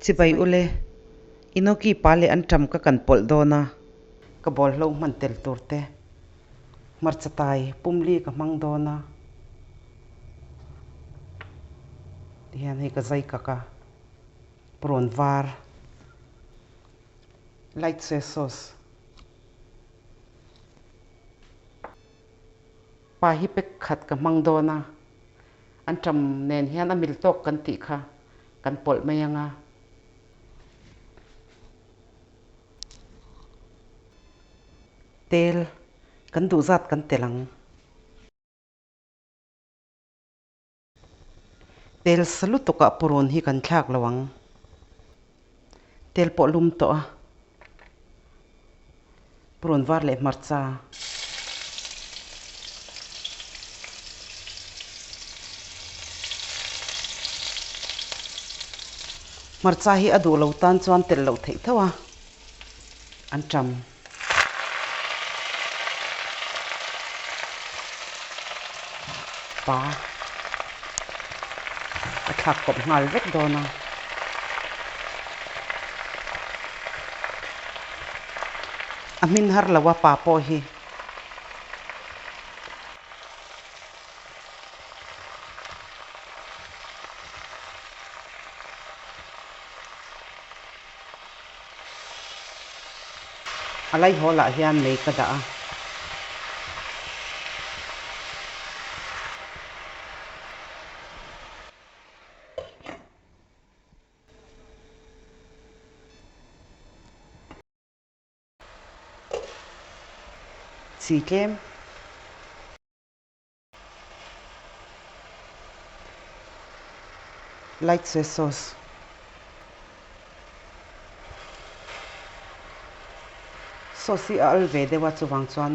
Chibai ule, Inoki pa leh anṭam ka kan pawlh dawn a, ka bawlhlo hman tel tur te hmarcha tai pumli ka hmang dawn a, tihian hei ka zai kak a, purawn var, light soy sauce. Pa hi pek khat ka hmang dawn a, anṭam nen hian a mil tawk kan tih kha kan pawlh mai ang a. Tel kan duh zat kan tel ang. Tel sa lutukah purun hi kan thlak lo ang. Tel pawh lum tawh a. Purun var leh hmarcha. Hmarcha hi a duh lo tan chuan telh loh theih tho a, an ṭam. Pa a thlak kawp nghal vek dawn a. A hmin har lo a pa pawh hi. A laihawl ah hian mei ka dah a. Chi tlem. Light soy sauce. Sauce hi a al ve deuh a chuvang chuan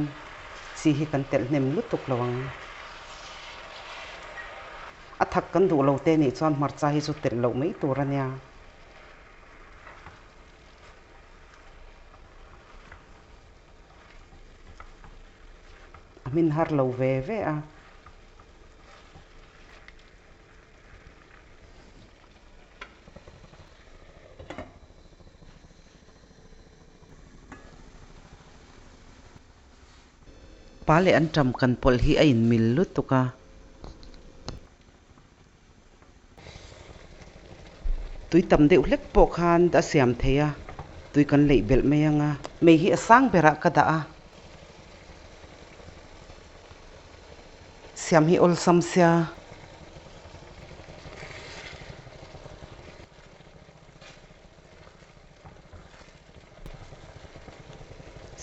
chi hi kan telh hnem lutuk lo ang. A thak kan duh lo te nih chuan hmarcha hi chu telh loh mai tur a nia. A hmin har lo ve ve a. Pa leh anṭam kan pawlh hi a inmil lutuk a. Tui tam deuh hlek pawh khan a siam thei a, tui kan leih belh mai ang a. Mei hi a sang berah ka dah a. Siam hi awlsam sia.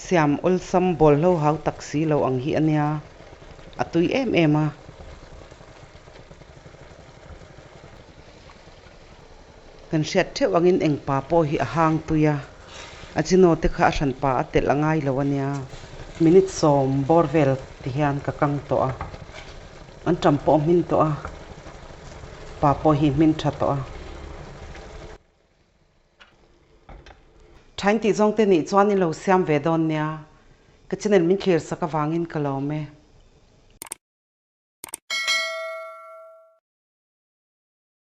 Siam awlsam bawlhlo hau tak si lo ang hi a nia, a tui em em a. Kan hriat theuh angin eng pa pawh hi a hang tui a, a chino te kha a hran pa a telh a ngai lo a nia. Minute sawm bawr vel ti hian ka kang tawh a, an ṭam pawh a hmin tawh a, pa pawh hi hmin ṭha tawh a. Thain tih zawng te nih chuan i lo siam ve dawn nia. Ka channel min thlir sak avangin ka lawm e.